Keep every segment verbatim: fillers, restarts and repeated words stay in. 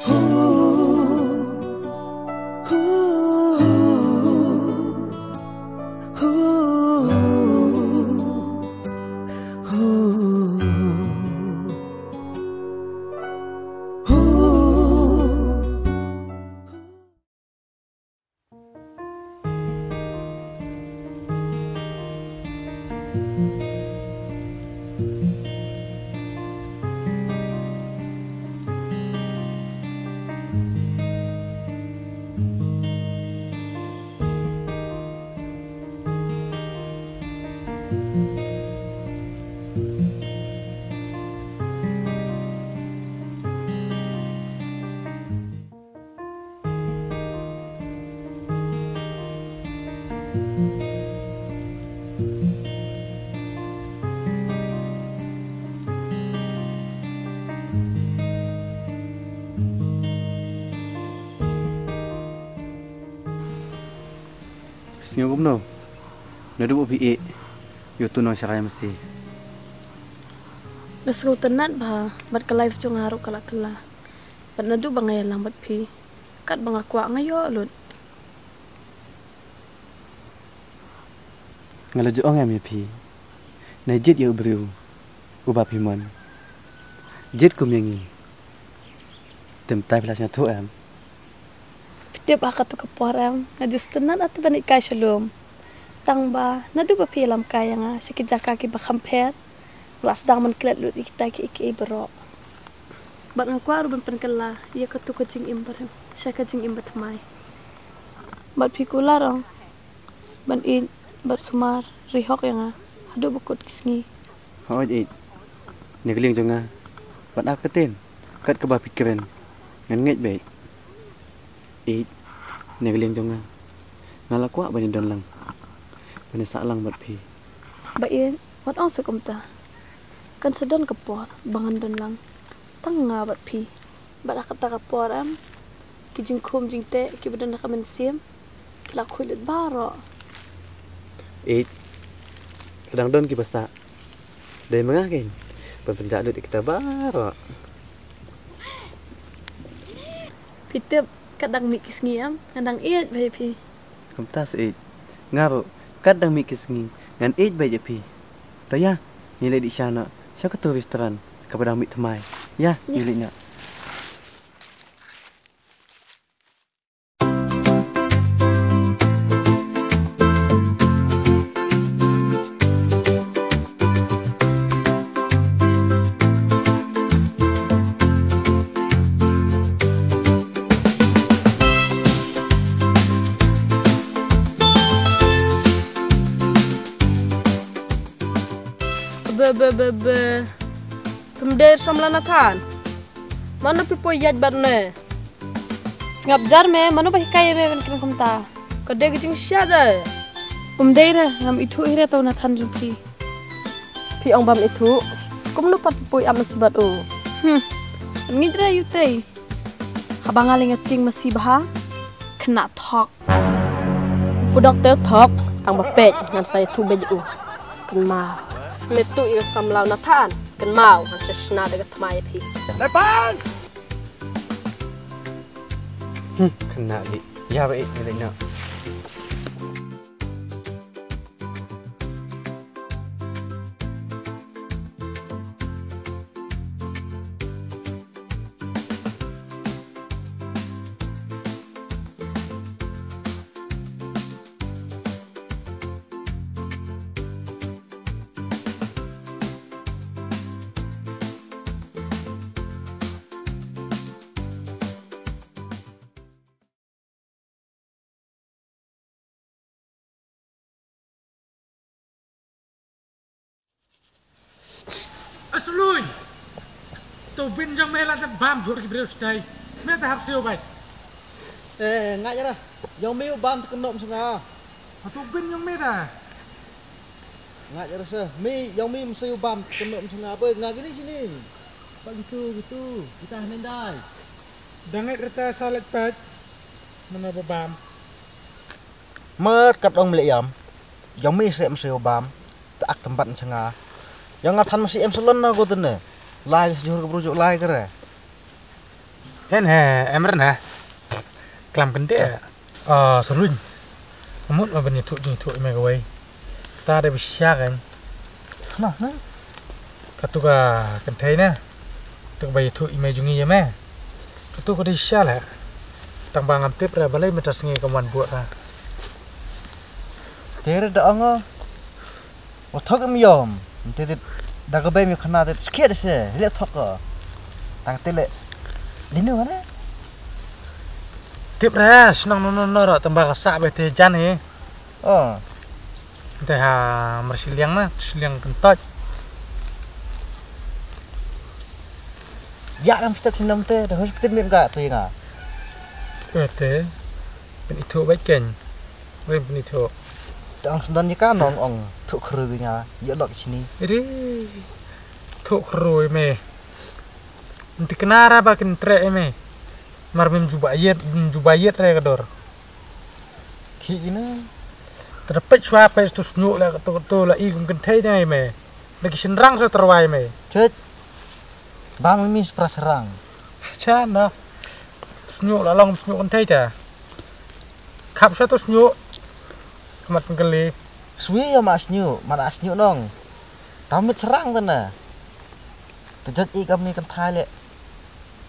Phi sngew kumno? Naduh ba phi ïeh ïa utu u nongsharai masi, nga sngewtynnat bha, bad ka life jong nga ruh ka la kylla. Bad naduh ba nga ïalang bad phi, katba nga kwah nga ïoh lut. Nga la ju ong em ïa phi, nai jied ïa u briew uba phi mon, jied kum ïa ngi. Te mynta phi la sngewthuh em? Phi tip ha katu ka por em, nga ju sngewtynnat ïa tu ban ïaid kai sha lum. Tang ba naduh ba phi ïalam kai ïa nga sha ki jaka kiba kham pher, nga la sdang ban klet lut ïa kita kiei kiei baroh. Bad nga kwah ruh ban pynkylla ïa katu ka jingim barim sha ka jingim bathymmai. Bad phi kular ong ban ïeit bad sumar ri hok ïa nga haduh ba kut ki sngi. Hooid ïeit, na ka liang jong nga, ban ap ka ktien kat kaba phi kren, ngan ngeit beit. Ïeit, na ka liang jong nga, nga la kwah ban ïadon lang, ban ïasah lang bad phi. Ba ïeit, wat ong sa kumta. Kan sa don ka por ba ngan don lang tang nga bad phi. Bad ha kata ka por em, ki jingkhum jingteh kiba don ha ka mynsiem ki la khuid lut baroh. Ïeit, sdang don kiba sah. Dei ma nga keiñ ban pynjah lut ïa kita baroh. Phi tip, kat dang mih ki sngi em, nga dang ïeit bha ïa phi. Kumta sa ïeit. Nga ruh, kat dang mih ki sngi ngan ïeit beit ïa phi. To ïa, ngi leit dih sha noh sha katu restaurant kaba dang mih thymmai. Ïa, ngi leit noh. Be, be, be, be. Phi mdei samla Nathan? Mano phi poi ïaid bad ne? Sngap jar me, mano ba hikai ïa me ban kren kumta? Ka dei ka jingshisha de. Um dei re, ngam ithuh hi re to Nathan jong phi. Phi ong bam ithuh, kumno pat phi poi ap masi bad u? Hmm, ngeit re ïa utei. Haba nga lyngngoh tieng masi bha, khynnah thok. Pudok te u thok, tang ba peit ngan sa ïathuh beit ïa u. Kynmaw. Me tuh ïa ka samla u Nathan, kynmaw ngan sa shna da ka thymmai ïa phi. Nathan! Hmm, khynnah dih. Ïa ba ïeit ngi leit noh. A Sului! To bin jong me la dang bam jhur ki briew stai. Me ta hap siew bai. Eh, nga jara. Jong me u bam te kynnoh sa nga. A to bin jong me da. Nga jara sa. Me jong me mesti u bam te kynnoh sa nga. Bai nga gini sini. Ba gitu, gitu. Kita hmendai. Dang ngai rta sa lek pek. Mana ba bam. Mat kat ong mlek yam. Jong mi srek msi u bam. Ta ak tempat sa nga. Jong nga than msi em salon na ko tene. Lai ka sejur ka brujuk lai ka re. Hen he, em ren he. Klam kynde. Ah, Salun. Mut ma ban ïathuh jingïathuh ïa me kawei. Ta dei ba shisha kan. Na, na. Katu ka kynthei na. Katu ba ïathuh ïa me jong ngi ïa me. Katu ka dei shisha la. Tang ba ngam tip re balei mynta sngi kam wan bud ra. Te re da ong o. Wa thok im yom. Te te da ka bei mi khana te skhet se. Leh thok ko. Tang te leh. Dinu ne? Tip re, shnong no no no ro tang ba ka sah be te jan hi. Oh. Te ha mar shiliang na, shiliang kyntoit. Ya ram stek sinem te, da hospital mi ka tu nga. Eh te. Pynithuh bad ken. Rim pynithuh. Te ong sendon ïa ka nong ong thuh khru ïa nga, ïa lok sini. Ri. Thuh khru ïa me. Nti kena ra ba kin treh ïa me. Mar mem juba yet, mem juba yet re ka dor. Ki ina. Te da peit shwa peit tu snyuk la tu tu la i kum kynthei dang ïa me. Da ki shynrang sa terwai me. Chut. Ba mem mi spra serang. Cha na. Snyuk la long snyuk kynthei ta. Khap sha tu snyuk. Khmat pengkeli. Swi ïa ma snyuk, ma da snyuk nong. Tam mit serang tu na. Te jat i kam ni kan thai le.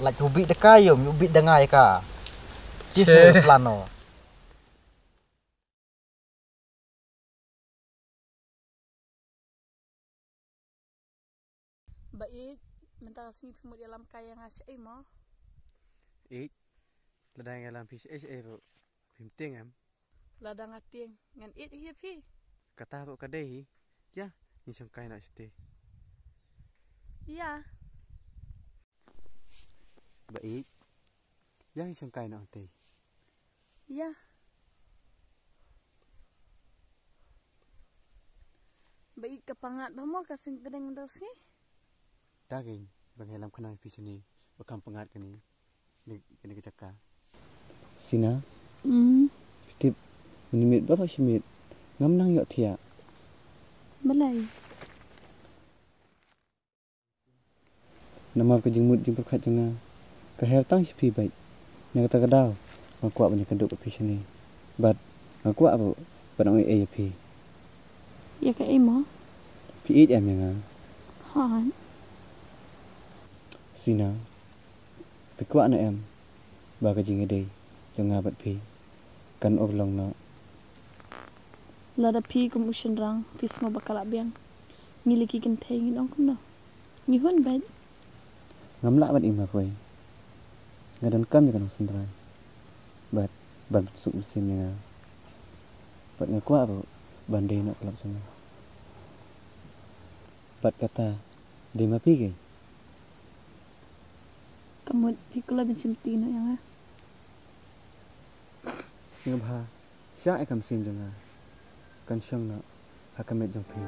Lait u bi de ka yom, u bi de ngai ka. Ti se plano. Ba ïeit, mynta ka sngi phi mut ïalam kai ïa nga shaei mo? Ïeit, lada nga ïalam phi shaei shaei ruh, phim tieng em? Lada nga tieng, ngan ïeit hi ïa phi. Kata ruh ka dei hi, ïa, ngin shong kai noh shatei. Ïa. Ba ïeit, ïa ngin shong kai noh shatei. Ïa. Ba ïeit ka pangat ba mo ka suiñ pdeng da sngi. Ta kein ba nga ïalam khnang phi shane ba kam pangat kane. Ni kane ka jaka. Sina. Mm. Phi tip une miet baroh shi miet ngam nang ïoh thiah. Balei? Namar ka jingmut jingpyrkhat jong nga ka her tang sha phi beit. Na kata ka daw nga kwah ban ïakynduh bad phi shane. Bad nga kwah ruh ban ong ei ei ïa phi. Ïa kaei mo? Phi ïeit em ïa nga? Hooid. Sina, phi kwah ne em ba ka jingïadei jong nga bad phi kan urlong noh? Lada phi kum u shynrang phi sngew ba ka lah biang, ngi la ki kynthei ngin ong kumno? Ngi hun beit. Ngam lah ban im marwei. Nga donkam ïa ka nongsynrai bad ban pynsuk mynsiem ïa nga. Bad nga kwah ruh ban dei noh ka lok jong nga. Bad kata dei ma phi keiñ. Ka mut phi kular ban shimti noh ïa nga. Sngewbha shah ïa ka mynsiem jong nga, kan shong noh ha ka met jong phi.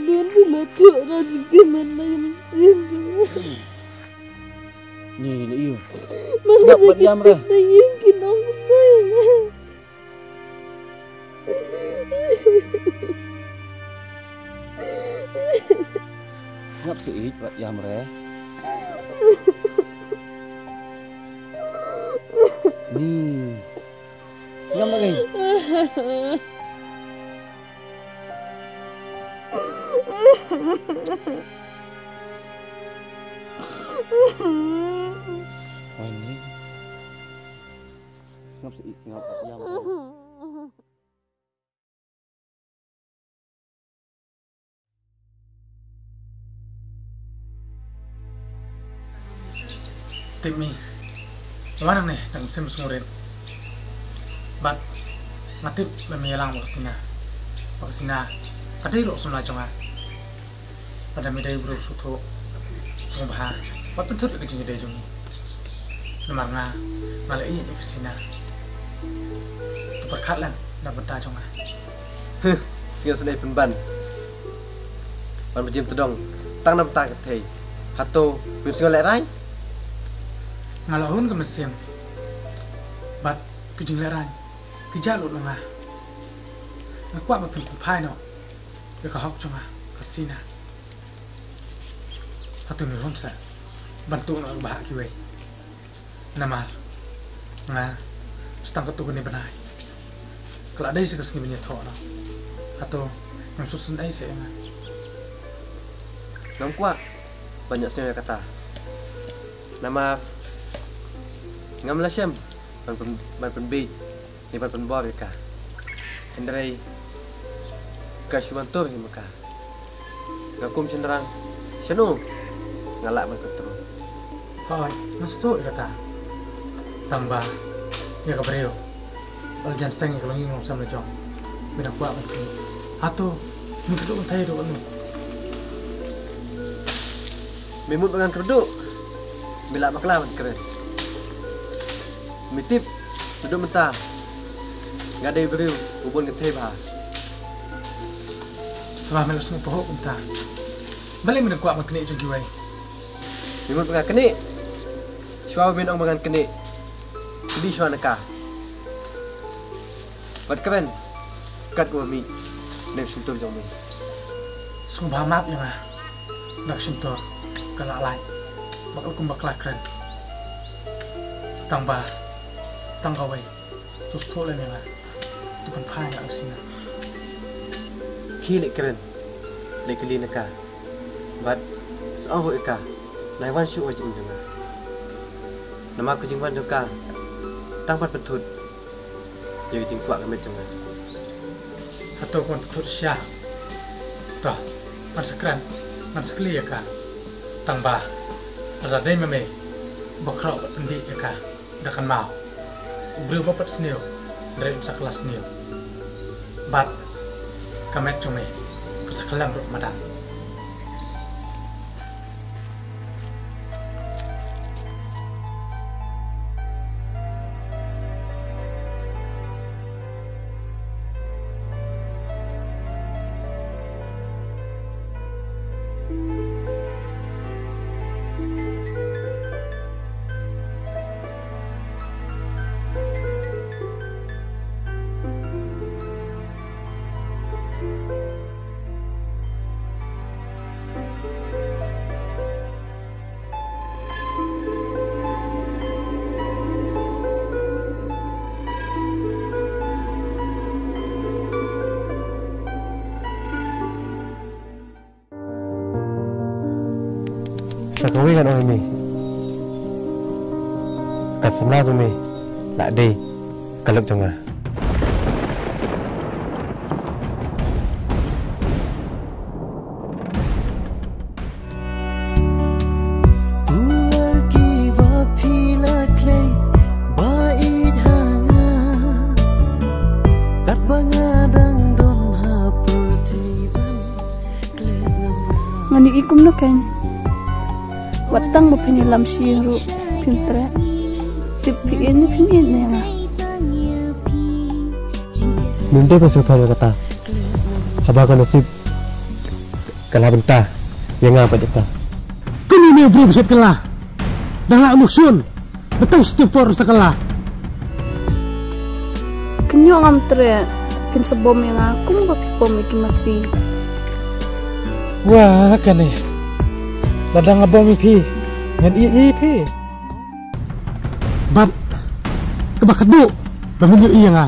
Don bi la tuh na jingkyrmen na ka mynsiem jong nga. Ni la ïoh. Sngap bad ïam re. Na ïing ki nong kumno ïa nga. Sngap sha ïeit bad ïam re. Ni. Sngap ma ngi. Wan ni. Sngap sha ïeit, sngap ïam. Tip me. Nga wan hangne da ka mynsiem basngewrit. Bad nga tip ba me ïalang bad ka Sina. Bad ka Sina ka dei ruh ka samla jong nga. Bad lada me dei u briew sngewthuh, sngewbha bad pynthut ïa ka jingïadei jong ngi. Namar nga, nga la ïeit ïa ka Sina. To pyrkhat lem na ka bynta jong nga. Huh, sngewsynei pynban ban pynjim tdong tang na bynta ka kynthei. Hato mem sngew lehraiñ? Nga la hun ka mynsiem bad ka jinglehraiñ ka jia lut na nga. Nga kwah ban pynphai noh ïa ka hok jong nga, ka Sina. Hato me hun sa ban tuh noh ïa ka bhah kiwei? Namar nga, sa tang katto katne bnai ka la dei sa ka sngi ban ïathoh noh. Hato ngam sngewsynei sa ïa nga? Ngam kwah ban ïohsngew ïa kata. Namar ngam lah shem ban pyn-, ban pynbiej ne ban pynbor ïa ka. Hynrei ka shu wan tur hi ma ka. Nga kum shynrang, shano nga lah ban kontrol? Hooid, nga sngewthuh ïa kata. Tang ba ïa ka briew ba la jan seng ïa ka longïing longsem la jong, me dang kwah ban kynnoh. Hato me kyrduh kynthei ruh ano? Me mut ba ngan kyrduh, me lah bakla ban kren. Me tip, naduh mynta nga dei briew u bun kynthei bha. Haba me la sngewthuh kumta, balei me dang kwah ban knieh jong kiwei? Me mut ba nga knieh? Shuwa ba men ong ba ngan knieh, kylli shuwa na ka. Bad kren kat kaba mih na ka shyntur jong me. Sngewbha map ïa nga na ka shyntur ka la lait bad ka kum bakla kren. Tang ba tang kawei, to sngewthuh lem ïa nga. To pynphai ïa nga, Sina. Khie leit kren, leit kylli na ka. Bad sa ong ruh ïa ka nai wan shuh ha jingim jong nga. Namar ka jingwan jong ka tang ban pynthut ïa ka jingkwah ka met jong nga. Hato ka wan pynthut sha? To, ngan sa kren, ngan sa kylli ïa ka. Tang ba lada dei ma me ba khraw ban pynbiej ïa ka da ka maw, u briew ba pat sniew, hynrei um sa kylla sniew. Bad ka met jong me ka sa kyllem ruh madan. Sa kawei ngan ong ïa me. Ka samla jong me la dei ka lok jong nga. Ngan ïohi kumno kein. Wat tang ba phin ïalam sha ïing ruh phim treh. Tip phi ïeit ne phim ïeit ne ïa nga. Mem dei ban sngewthuh ïa kata. Haba ka nasib ka la bynta ïa nga bad ïa ka. Kane ne u briew ba shet kylla. Dang lah mukshun. Ba tang shiteng por sa kylla. Kynnoh ngam treh, phin sa bom ïa nga kumba phi bom ïa ki masi. Wah, kane. Lada nga bom ïa phi, ngan ïeit ïa phi. Bad kaba khatduh ba men ïohi ïa nga.